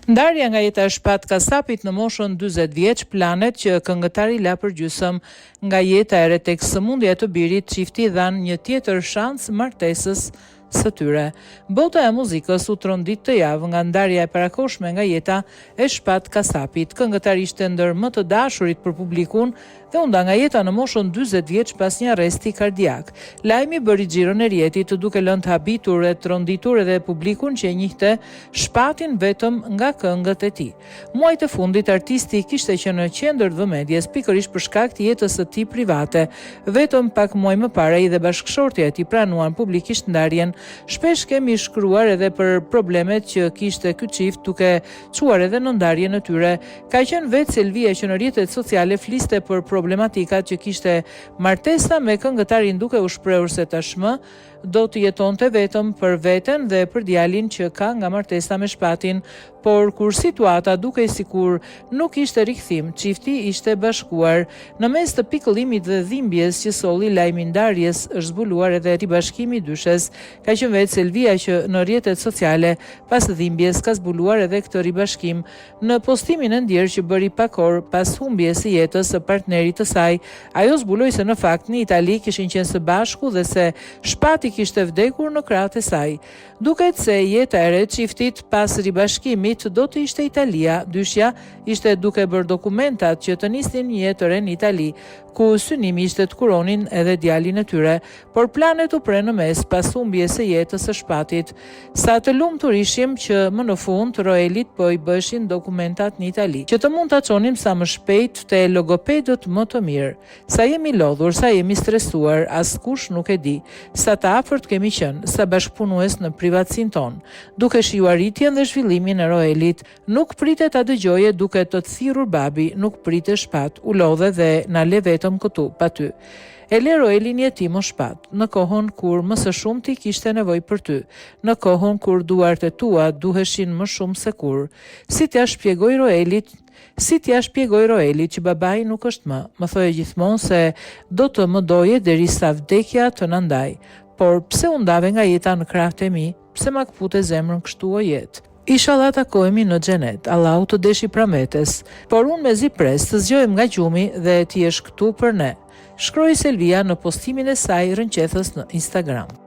Ndarja nga jeta e Shpat Kasapit në moshën 40 vjeç, planet që këngëtari la përgjysëm nga jeta e re tek sëmundja e të birit, çifti dhanë një tjetër shans martesës së tyre. Bota e muzikës u trondit këtë javë nga ndarja e parakohshme nga jeta e Shpat Kasapit. Këngëtari ishte ndër më të dashurit për publikun dhe u nda nga jeta në moshën 40 vjeç pas një arresti kardiak. Lajmi bëri xhiron e rrjetit, duke lënë të habitur e tronditur edhe publikun që e njihte Shpatin vetëm nga këngët e tij. Muajt e fundit artisti kishte qenë në qendër të vëmendjes pikërisht për shkak të jetës së tij private. Vetëm pak muaj më parë ai dhe bashkëshortja e tij pranuan publikisht ndarjen. Shpesh kemi shkruar edhe për problemet që kishte ky çift duke çuar edhe në ndarjen e tyre. Ka qenë vetë Selvia që në rrjetet sociale fliste për problematikat që kishte martesa me këngëtarin duke u shprehur se tashmë do të jetonte vetëm për veten dhe për djalin që ka nga martesa me Shpatin, por kur situata dukej sikur nuk ishte rikthim, çifti ishte bashkuar. Në mes të pikëllimit dhe dhimbjes që solli lajmi i ndarjes, është zbuluar edhe ribashkimi i dyshes. Ka qenë vetë Selvia që në rrjetet sociale pas dhimbjes ka zbuluar edhe këtë ribashkim. Në postimin e ndjerë që bëri pak orë pas humbjes së jetës së partnerit të saj, ajo zbuloi se në fakt në Itali kishin qenë së bashku dhe se Shpati kishte vdekur në krahët e saj. Duket se jeta e re e çiftit pas ribashkimit do të ishte Italia. Dyshja ishte duke bërë dokumentat që të nisnin një jetë të re në Itali, ku synimi ishte të kuronin edhe djalin e tyre, por planet u prenë në mes pas humbjes së jetës së Shpatit. Sa të lumtur ishim që më në fund Roelit po i bëheshin dokumentat në Itali, që të mund ta çonim sa më shpejt te logopedët më të mirë. Sa jemi lodhur, sa jemi stresuar, askush nuk e di. Sa të afërt kemi qenë, sa bashkëpunues në privatësinë tonë, duke shijuar rritjen dhe zhvillimin e Roelit. Nuk prite ta dëgjoje duke të thirrur babi, nuk prite Shpat, u lodhe dhe na le vetëm këtu, pa ty. E le Roelin jetim o Shpat, në kohën kur më së shumti kishte nevojë për ty, në kohën kur duart e tua duheshin më shumë se kurrë. Si t'ia shpjegoj Roelit, si t'ia shpjegoj Roelit që babai nuk është më, më thoje gjithmonë se do të më doje derisa vdekja të na ndajë. Por pse u ndave nga jeta në krahët e mi, pse ma këpute zemrën kështu o jetë? Ishalla takohemi në xhenet, Allahu të deshi pranë vetes, por unë mezi pres të zgjohem nga gjumi dhe të jesh këtu për ne, shkroi Selvia në postimin e saj rrënqethës në Instagram.